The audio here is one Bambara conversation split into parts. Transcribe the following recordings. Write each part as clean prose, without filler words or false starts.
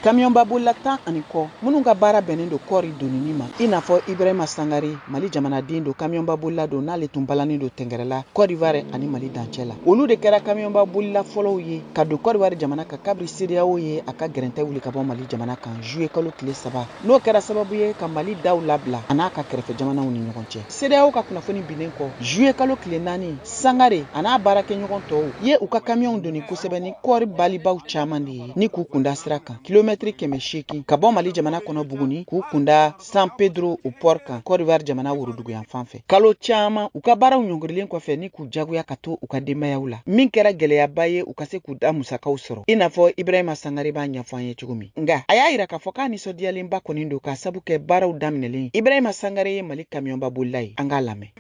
Kamiyɔnba bolila 10 ani kɔ minnu ka baara bɛnnen don kɔɔri donini ma, i n'a fɔ Ibrahima Sangare, Mali jamanaden don, kamiyɔnba bolila don, n'ale tun balannen don tɛngɛrɛ la Côte d'Ivoire ani Mali dancɛ la. Olu de kɛra kamiyɔnba bolila fɔlɔw ye ka don Côte d'Ivoire jamana kan kabiri CEDEAO ye a ka gɛrɛntɛ wuli ka bɔ Mali jamana kan juillet kalo tile 3. N'o kɛra sababu ye ka Mali daw labila a n'a ka kɛrɛfɛ jamanaw ni ɲɔgɔn cɛ. CEDEAO ka kunnafoni binnen kɔ juillet kalo tile 4, Sangare a n'a baarakɛɲɔgɔn tɔw ye u ka kamiyɔnw doni kosɛbɛ ni kɔɔri balibaw caman de ye ni k'u kunda sira kan kilomɛtiri 800 ka bɔ Mali jamana kɔnɔ Buguni k'u kunda San Pedro o port kan Côte d'Ivoire jamana woroduguyan fan fɛ. Kalo caman u ka baaraw ɲɔngirilen kɔfɛ ni k'u jagoya ka to u ka denbayaw la, min kɛra gɛlɛyaba ye u ka se k'u da musakaw sɔrɔ, i n'a fɔ Ibrahima Sangare b'a ɲɛfɔ an ye cogo min. Nka a y'a yira k'a fɔ k'a nisɔndiyalenba kɔni don k'a sabu kɛ baaraw daminɛlen. Ibrahima Sangare ye Mali kamiyɔnba bolila ye, an k'a lamɛn.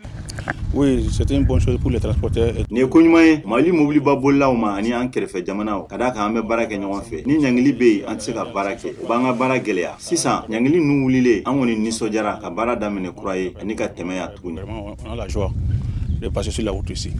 Oui, c'était une bonne chose pour les transporteurs. Nin ye ko ɲuman ye Mali mobiliba bolilaw ma ani an kɛrɛfɛ jamanaw, ka d'a kan an bɛ baara kɛ ɲɔgɔn fɛ. Ni ɲangili bɛ yen, an tɛ se ka baara kɛ, o b'an ka baara gɛlɛya. Sisan ɲangili ninnu wulilen, an kɔni nisɔndiyara ka baara daminɛ kura ye ani ka tɛmɛ yan tuguni. Vraiment, on a la joie de passer sur la route ici.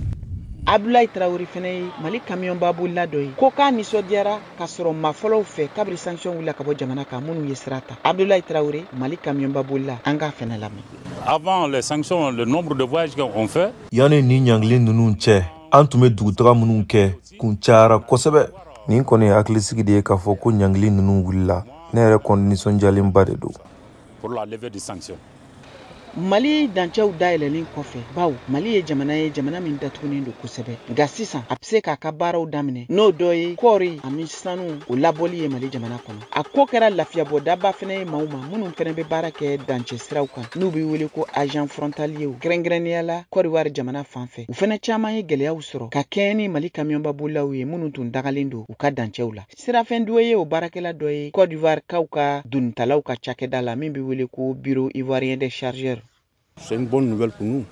Abdoulaye Traoré fɛnɛ ye Mali kamiyɔnba bolila dɔ ye, ko k'a nisɔndiyara ka sɔrɔ maa fɔlɔw fɛ kabiri sanction wulila ka bɔ jamana kan minnu ye sira ta. Abdoulaye Traoré, Mali kamiyɔnba bolila, an k'a fɛnɛ lamɛn. Avant les sanctions, le nombre de voyages qu'on fait. Yanni ni ɲangili ninnu cɛ, an tun bɛ dugutaga minnu kɛ kun cayara kosɛbɛ. Nin kɔni ye hakilisigi de ye k'a fɔ ko ɲangili ninnu wulila. Ne yɛrɛ kɔni nisɔndiyalenba de don. Pour la levée des sanctions. Mali dancɛw dayɛlɛlen kɔfɛ, bawo Mali ye jamana ye, jamana min datugunen don kosɛbɛ, nka sisan a bɛ se k'a ka baaraw daminɛ, n'o dɔ ye kɔɔri ani sanu o labɔli ye Mali jamana kɔnɔ. A ko kɛra lafiyabɔdaba fɛnɛ ye maaw ma minnu fɛnɛ bɛ baara kɛ dancɛ siraw kan, n'u bɛ wele ko agent frontalier, kɛrɛnkɛrɛnnenya la Côte d'Ivoire jamana fan fɛ. U fɛnɛ caman ye gɛlɛyaw sɔrɔ ka kɛɲɛ ni Mali kamiyɔnba bolilaw ye minnu tun dagalen don u ka dancɛw la. Sirafɛn Duwe ye o baarakɛla dɔ ye Côte d'Ivoire kaw ka donitalaw ka cakɛda la min bɛ wele ko Bureau ivoirien des chargeurs. C'est une bonne nouvelle pour nous.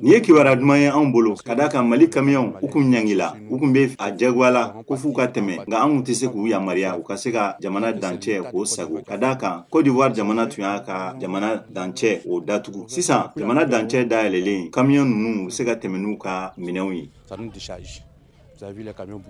Nin ye kibaruya duman ye anw bolo, ka d'a kan Mali kamiyɔnw u kun ɲangila, u kun bɛ a jagoya la ko f'u ka tɛmɛ, nka an kun tɛ se k'u yamaruya u ka se ka jamana dancɛ k'o sago, ka d'a kan Côte d'Ivoire jamana tun y'a ka jamana dancɛ o datugu. Sisan jamana dancɛ dayɛlɛlen, kamiyɔn ninnu u bɛ se ka tɛmɛ n'u ka minɛnw ye. Ça nous décharge. Vous avez vu les camions,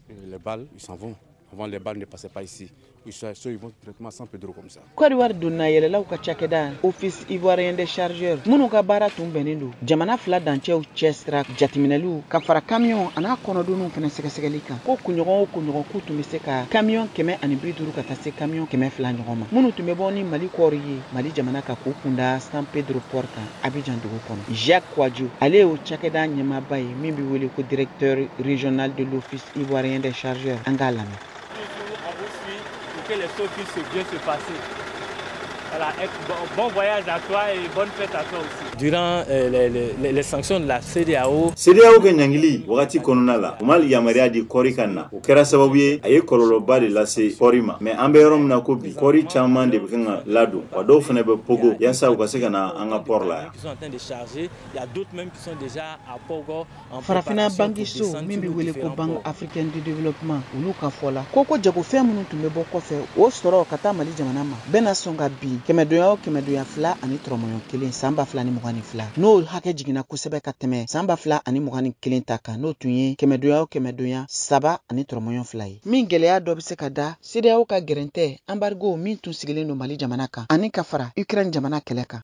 les balles, ils s'en vont. Avant, les balles ne passaient pas ici. Ils vont directement sans Pedro comme ça. Côte d'Ivoire donna yɛlɛlaw ka cakɛda Office ivoirien des chargeurs minnu ka baara tun bɛnnen don jamana fila dancɛw cɛ sira jateminɛliw ka fara kamiyɔn a n'a kɔnɔdonniw fɛnɛ sɛgɛsɛgɛli kan, ko kunɲɔgɔn o kunɲɔgɔn k'u tun bɛ se ka kamiyɔn 150 ka taa se kamiyɔn 200 ɲɔgɔn ma minnu tun bɛ bɔ ni Mali kɔɔri ye Mali jamana kan k'u kunda San Pedro port kan Abidjan dugu kɔnɔ. Jacques Kouadio, ale y'o cakɛda ɲɛmaaba ye min bɛ wele ko directeur régional de l'Office ivoirien des chargeurs, an k'a lamɛn. Que les choses puissent bien se passer. Voilà, bon voyage à toi et bonne fête à toi aussi. Durant les sanctions de la CEDEAO, CEDEAO ka ɲangili wagati kɔnɔna la, u ma yamaruya di kɔɔri ka na. O kɛra sababu ye a ye kɔlɔlɔba de lase kɔɔri ma. Mais an bɛ yɔrɔ min na ko bi, kɔɔri caman de bɛ kan ka ladon, wa dɔw fana bɛ Pogo yaasa u ka se ka na an ka port la yan. Qui sont en train de charger, il y a d'autres même qui sont déjà à Pogo en Farafinna préparation pour bankiso descendre min sur bɛ nos wele ko différents Banque ports. africaine de développement, olu ka fɔ la ko jagofɛn minnu tun bɛ bɔ kɔfɛ, o sɔrɔ ka taa Mali jamana ma bɛna sɔn ka bin kɛmɛdonya o kɛmɛdonya fila ani tɔrɔmɔɲɔ kelen san 2022, n'o hakɛ jiginna kosɛbɛ ka tɛmɛ san 2021 ta kan, n'o tun ye kɛmɛdonya o kɛmɛdonya saba ani tɔrɔmɔɲɔ fila ye. Min gɛlɛya dɔ bɛ se ka da CEDEAO ka gɛrɛntɛ embargo min tun sigilen don Mali jamana kan ani ka fara Ukraine jamana kɛlɛ kan.